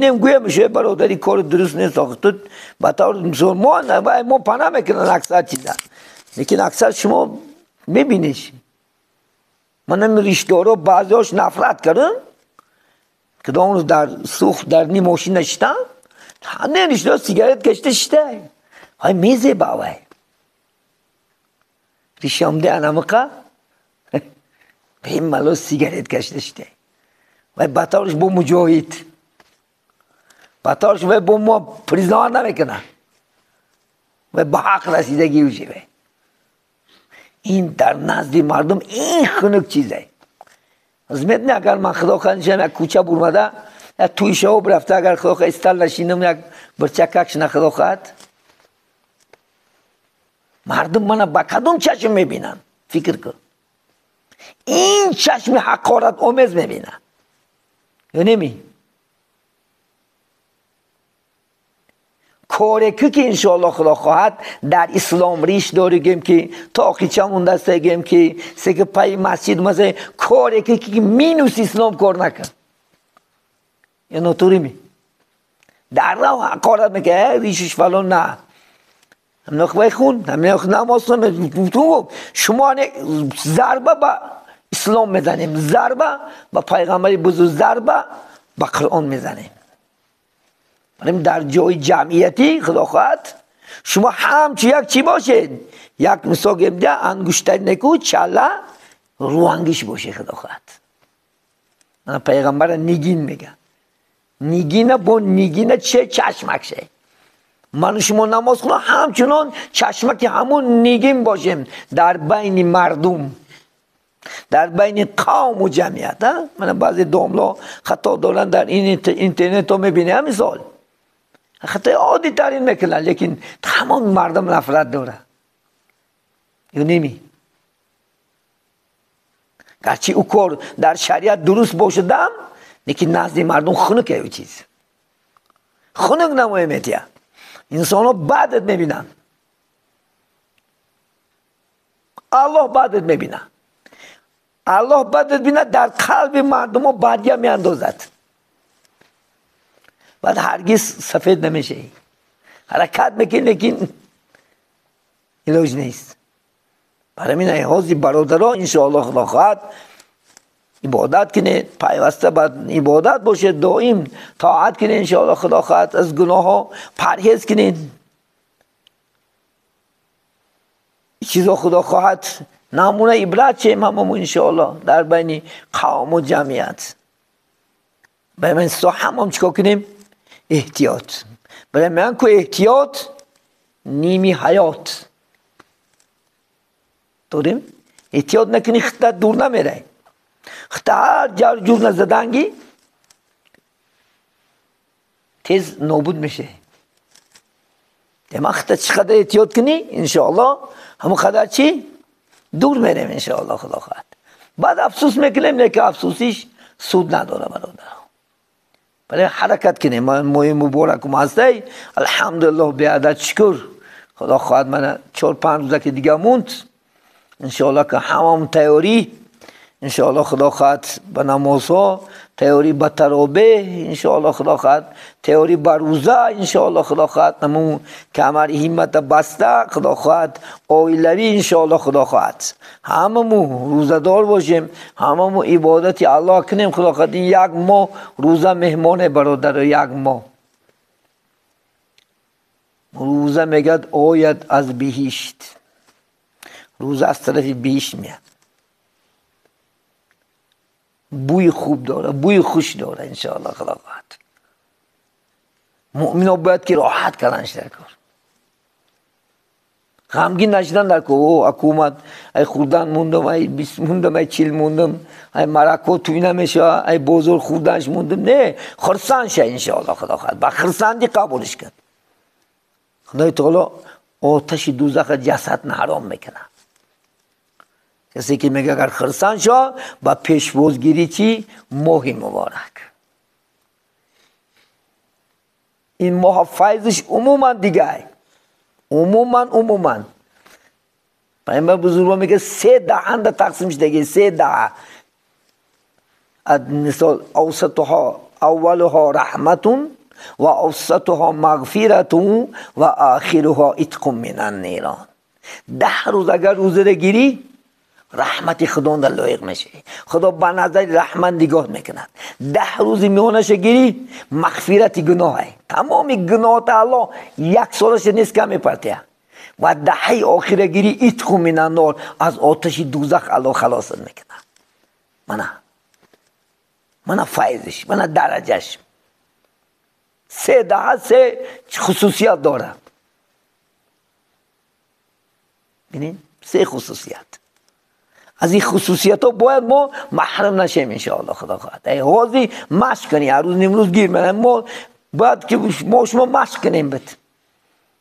Гӯя мешавад бародари кор дуруст нест, ту ба таври мусулмон мо пана мекунанд аксар чиза, лекин аксар шумо мебиниш. Манам ришдоро баъзеҳош нафрат кардам, ки он рӯз дар сӯхт дар ни мошин нишитам, ҳама ришдор сигарет кашида шита. Ҳай мезеба вай. Ришамде анамиқа бемало сигарет кашида шита. Вай ба тавриш бо муҷоҳид. Ба тавриш вай бо мо признават намекунад. Вай ба ҳақ расидагӣ уже вай. Ин дар назди мардум ин хунук чизе. Аз медонӣ агар ман худо хоҳад нишинам як кӯча бурмада, як тӯи шабоб рафта, агар худо хоҳад истал нашинам, як бирчакак шина худо хоҳад, мардум мана ба кадом чашм мебинанд? Фикр кун. Ин чашми ҳақорат омез мебинад. Ё неми? Коре ки иншоаллоҳ худо хоҳад дар ислом риш доригем ки тоқича мондастагем ки секи пайи масҷид масалан коре ки минус ислом кор накард. Ё нотурими? Дар рав ҳақорат мекунад, ришиш фалон на. Ҳамин вай хун, ҳамин намоз хун, шумо зарба ба ислом мезанем, зарба ба пайғамбари бузург, зарба ба Қуръон мезанем. Барем дар ҷои ҷамъиятӣ худо хоҳад шумо ҳамчу як чӣ бошед, як мисол гем да ангуштари неку чала рӯангиш бошед худо хоҳад. Мана пайғамбара нигин мега. Нигина бо нигина че чашмак ше. Ману шумо намоз хунам ҳамчунон чашмаки ҳамун нигин бошем дар байни мардум, дар байни қавму ҷамъият. Мана баъзе домло хато доранд дар ин интернетҳо мебинем мисол. Хатои оддитарин мекунанд, лекин тамоми мардум нафрат дорад. Ё неми? Гарчи ӯ кор дар шариат дуруст бошадам, лекин назди мардум хунук ӯ чиз. Хунук намоя метиҳад. Инсонҳо бадат мебинанд. Аллоҳ бадат мебинад. Аллоҳ бадат бинад, дар қалби мардумҳо бадия меандозад. Баъд ҳаргиз сафед намешавӣ. Ҳаракат мекунӣ, лекин илоҷ нест. Барои ҳамин ай ҳозир бародаро иншоаллоҳ худо хоҳад ибодат кунед, пайваста ба ибодат бошед, доим тоат кунед иншоаллоҳ худо хоҳад, аз гуноҳҳо парҳез кунед. Чизо худо хоҳад намуна ибрат шем ҳамамон иншоаллоҳ дар байни қавму ҷамъият. Барои ман со ҳамам чикор кунем? Эҳтиёт. Барои ман ку эҳтиёт ними ҳаёт. Дорем? Эҳтиёт накунӣ хита дур намерай. Хита ҳар ҷар ҷур назаданги тез нобуд мешавӣ. Демак хита чӣ қадар эҳтиёт кунӣ иншоаллоҳ ҳамон қадар чӣ дур мерем иншоаллоҳ худо хоҳад. Баъд афсӯс мекунем, лекин афсӯсиш суд надора бародар. Барои ҳаракат кунем. Моҳи муборакум ҳастай, алҳамдулиллоҳ беадад шукр. Худо хоҳад мана 4-5 рӯза ки дига монд иншоаллоҳ ки ҳамамон тайёрӣ иншоаллоҳ худо хоҳад ба намозҳо, тайёрӣ ба таробеҳ иншоаллоҳ худо хоҳад, тайёрӣ ба рӯза иншоаллоҳ худо хоҳад, ҳамун камари ҳиммата баста худо хоҳад, оилавӣ иншоаллоҳ худо хоҳад. Ҳамамон рӯзадор бошем, ҳамамон ибодати Аллоҳ кунем худо хоҳад. Ин як моҳ рӯза меҳмоне бародаро, як моҳ. Рӯза мегӯяд ояд аз биҳишт. Рӯза аз тарафи биҳишт меяд. Бӯи хуб дорад, бӯи хуш дорад иншоаллоҳ худо хоҳад. Муъмино бояд ки роҳат карданш дар кор. Ғамгин нашидан дар кор. О, ҳукумат, ай хӯрдан мондам, ай 20 мондам, ай 40 мондам, ай марако тӯй намешавад, ай бозор хӯрданш мондам. Не, хурсанд ша иншоаллоҳ худо хоҳад. Ба хурсандӣ қабулш кун. Худои таоло оташи дӯзаха ҷасад ҳаром мекунад. Касе ки мега агар хурсанд шо, ба пешвозгирӣ чӣ? Моҳи муборак. Ин моҳ файзиш умуман дигай. Умуман, умуман. Пайғамбар бузургвор мега се даҳанда тақсим шудаги, се даҳа. Аз мисол авсатуҳо, اولها رحمت و اوسطها مغفرت و آخرها عتق من النیران. 10 روز اگر روزه گیری رحمت خدا در لایق میشه، خدا به نظر رحمت نگاه میکند. 10 روز میانش گیری مغفرت گناه، تمام گناه الله یک سالش نیست که میپرته. و دهه آخر گیری عتق من النار، از آتش دوزخ الله خلاص میکنه. منا فایزش، منا درجهش. 3 دهه 3 خصوصیت داره. ببینید 3 خصوصیت. از این خصوصیت ها باید ما محرم نشیم انشاءالله خدا خواهد. ای حاضی مشق کنی، هر روز نیمروز گیر من ما باید که ما شما مشق کنیم بد.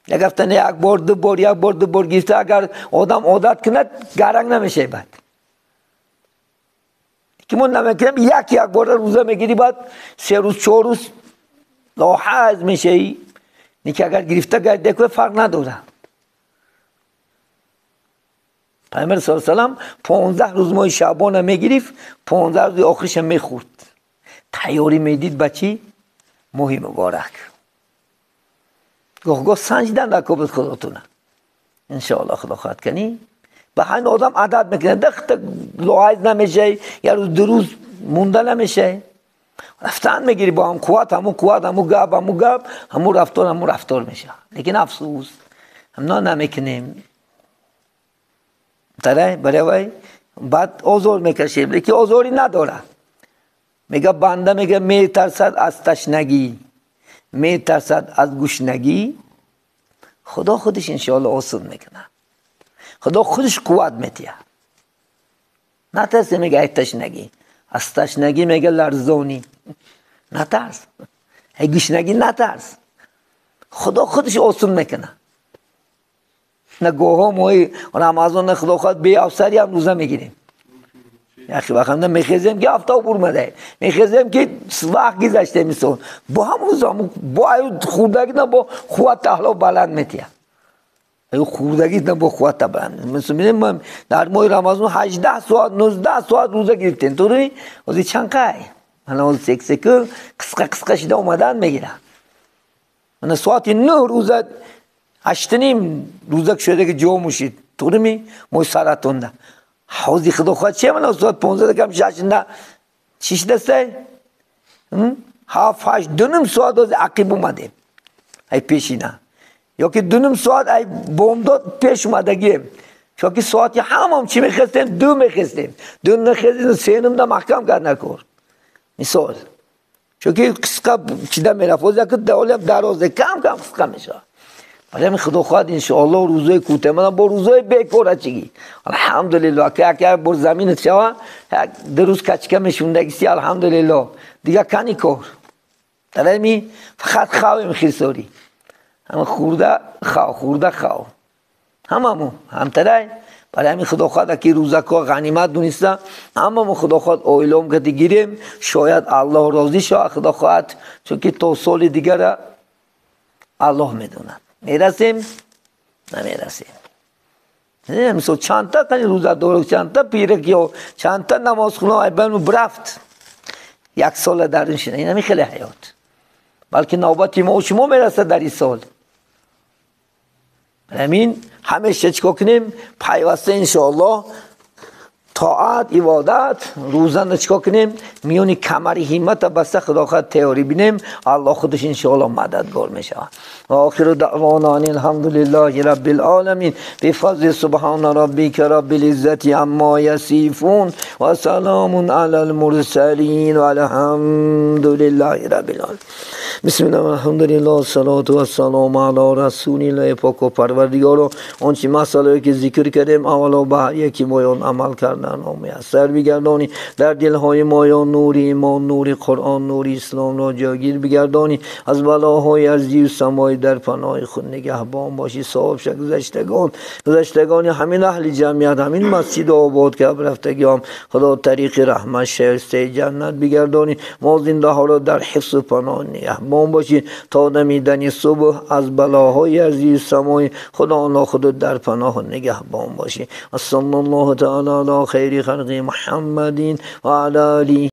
یک هفته نه یک بار دو بار، یک بار دو بار گیرته اگر آدم عادت کند گرنگ نمیشه بعد. که ما نمیکنیم یک بار روزه میگیری بعد 3 روز 4 روز لاحظ میشه. نیکه اگر گرفته گرده که فرق نداره. پیامبر صلی الله علیه و سلم 15 روز ماه شعبان میگرفت، 15 روز آخرش میخورد. تیاری میدید بچی ماه مبارک. گاه گاه سنجیدن در کبد خداتونه انشاءالله خدا خواهد کنی. به همین آدم عادت میکنه، دخت لاحظ نمیشه، یه روز 2 روز مونده نمیشه. رفتن میگیری با هم قوت، همون قوت، همون گپ، همون گپ، همون رفتار، همون رفتار میشه. لیکن افسوس هم نمیکنیم. تره برای بعد آزار میکشیم، لیکن آزاری نداره. میگه بنده میگه میترسد از تشنگی، میترسد از گشنگی. خدا خودش انشاءالله آسون میکنه، خدا خودش قوت میتیه. نترسه میگه ای تشنگی، از تشنگی میگه لرزانی، نترس، ای گشنگی نترس، خدا خودش آسون میکنه. نه گوها ماه رمضان خدا خواهد بی افسری هم روزه میگیریم. یخی وقت میخیزیم که آفتاب برمده، میخیزیم که وقت گذشته میسون با هم روزه با ایو خوردگی نه با قوت احلا بلند میتیه. ایو خوردگی نه با قوت بلند. مثلا می‌بینیم در ماه رمضان 18 ساعت 19 ساعت روزه گرفتیم. تو روی از چند قای من از سک سک قسقه قسقه شده اومدن میگیره. من ساعت 9 روزه 8:30 روزه شده که جو موشید تو می موی سرطان حوزی خدا خواهد چه من ساعت 15 کم 6 نه 6 دسته 7 8 2.5 ساعت از عقب اومدیم ای پیشینا یا که 2.5 ساعت ای بامداد پیش اومدگیم. چون که ساعتی هم چی میخواستیم 2 میخواستیم 2 نخواستیم 3.5 دا محکم کرد نکرد مثال. چون که قسقه چیده میرفت از یک دولم درازه کم کم قسقه میشه. برای خدا خواهد انشاءالله روزای کوتاه من با روزای بیکار چیگی الحمدلله که یک بر زمین شوا دو روز کچکه میشوندگی الحمدلله دیگه کنی کار در می فقط خواهیم میخیساری هم خورده خوا خورده خوا هممو هم ترای. برای همین خدا خواهد که روزکا غنیمت دونسته هممو خدا خواهد اویلوم که گیریم شاید الله راضی شود خدا خواهد، چون که تا سال دیگر الله میدوند میرسیم نمیرسیم. مثل چند تا کنی روزه دارو چند تا پیرک یا چند تا نماز خونه ای بنو برفت یک سال در این شنه این همی خیلی حیات، بلکه نوبتی ما و شما میرسه در این سال. همین همیشه چیکار کنیم؟ پیوسته انشاءالله طاعت عبادت روزانه چیکار کنیم؟ میونی کمری همت بسته خدا خواهد تیاری بینیم الله خودش انشاءالله مددگار میشه. و آخر دعوانا ان الحمدلله رب العالمین بفضل سبحان ربک رب العزة عما یصفون و سلام علی المرسلین و الحمد لله رب العالمین. بسم الله الحمدلله الصلاة و السلام علی رسول الله. پاک و پروردگارا آنچه مسئله که ذکر کردیم اولا به هر یکی مایان عمل کردن و میسر بگردانی، در دلهای مایان نور ایمان، نور قرآن، نور اسلام را جاگیر بگردانی، از بلاهای ارضی و سمای در پناه خود نگهبان باشی. صاحب شه گذشتگان همین اهل جمعیت همین مسجد آباد که رفتگیام خدا طریق رحمت شایسته جنت بگردانی. ما زنده ها را در حفظ و پناه نگهبان باشی تا دمیدن صبح از بلاهای ارضی و سمای خدا آنها خود در پناه نگهبان باشی. صلی الله تعالی علی خیر خلق محمد و علی آله.